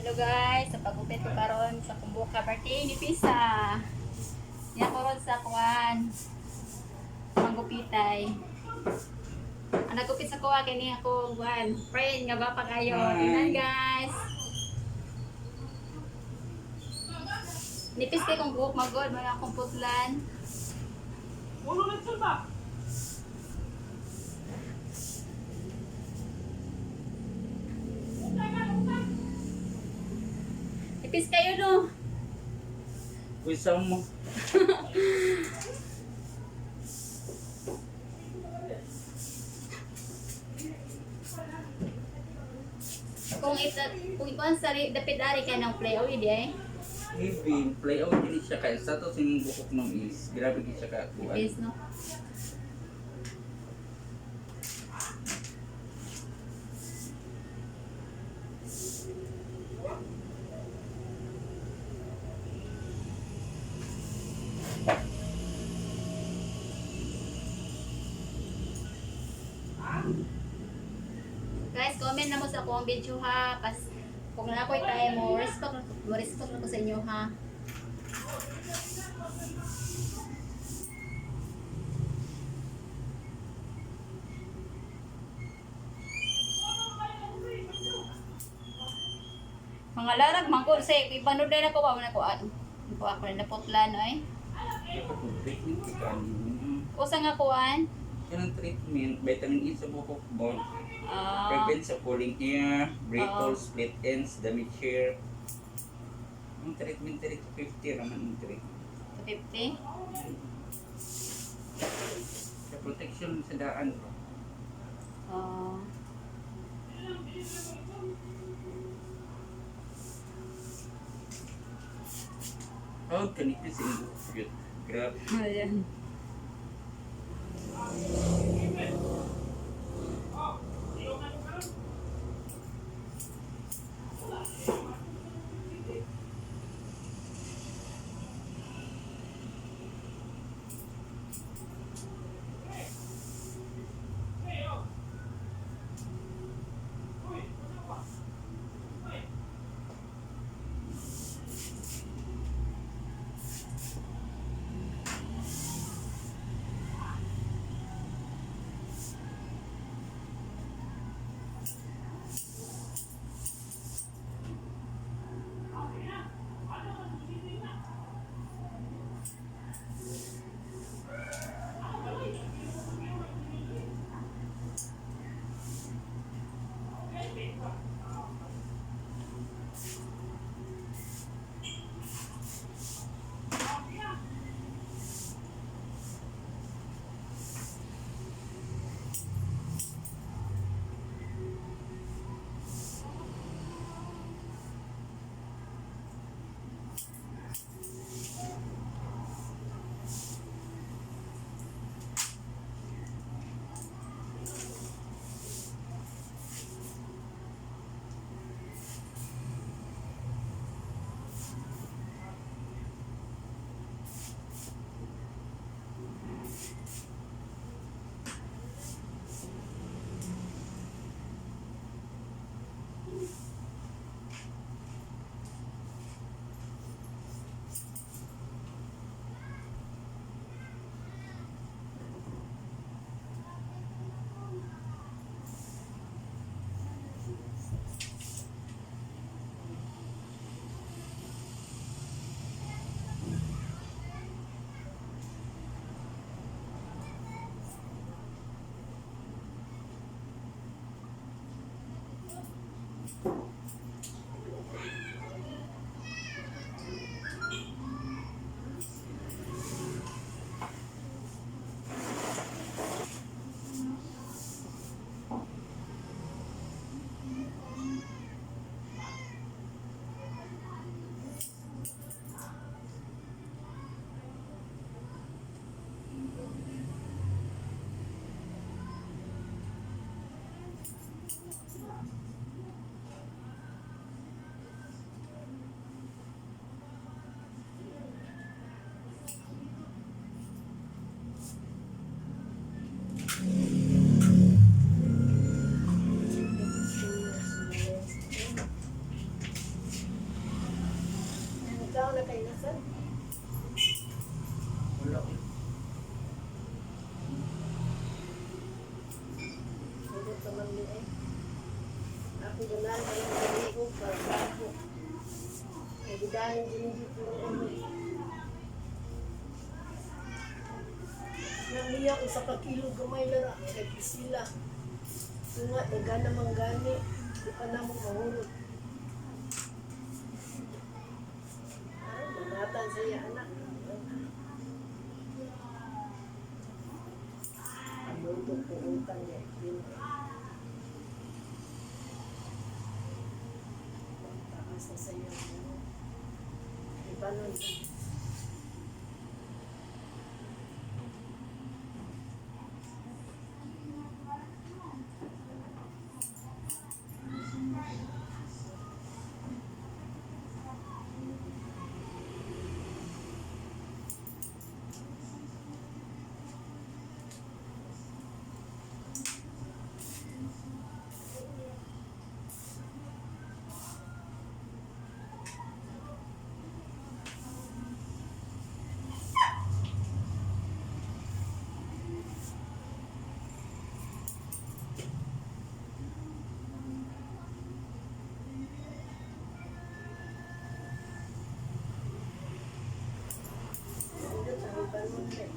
Hello guys, sa pagupit ko karon sa Kumbuka party ni Pisa. Niya ko ron sa kuan. Manggupitay. Ang nagupit sa kuha kini ako kuan. Friend nga ba pa kayo. Hi. Tingnan, guys. Nipis kay kong buhok magod, wala akong putlan. Nipis kayo, no. Kusa mo. Kung ita kung ikuan sa dapit ari ka ng play away di ay. Maybe, play out din siya kaya sa to sa imong buhok ma'am is grabe gid siya ka kuan. Nipis, no. Guys, comment na mo sa akong video ha. Pas kung na ako'y time mo respect na ko sa inyo ha. Mga larag man ko sa ipanood na ko wa man ako ano. Ko ako na naputlan ay. Dapat mo treatment kay kanin. Usa nga kuan. Kanang treatment, vitamin E sa buhok mo. Ah, Prevent sa pulling hair, brittle, split ends, damaged hair. Ang treatment diri 50 raman ang treatment. 250. Sa protection sa daan ba? Oh. Oh, kanipis ang buhok yun. Grabe. Ayan. na kay nasan. Wala eh. Hugot naman ni eh. Ako ganahan kayo ng kaligo para sa ako. Ay gidahin din hindi po ano. Nanghiya ko sa kakilo gamay lara kay Priscilla. Tunga, daga naman gani. Di pa na mo mahulog. Ay, manatan sa iya anak. Luto ko utang niya. Taas na sa iyo. Di ba nun? Hindi, sabi pa nun eh.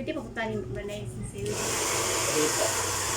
Pwede pa punta ni Manay sa sale. Dito.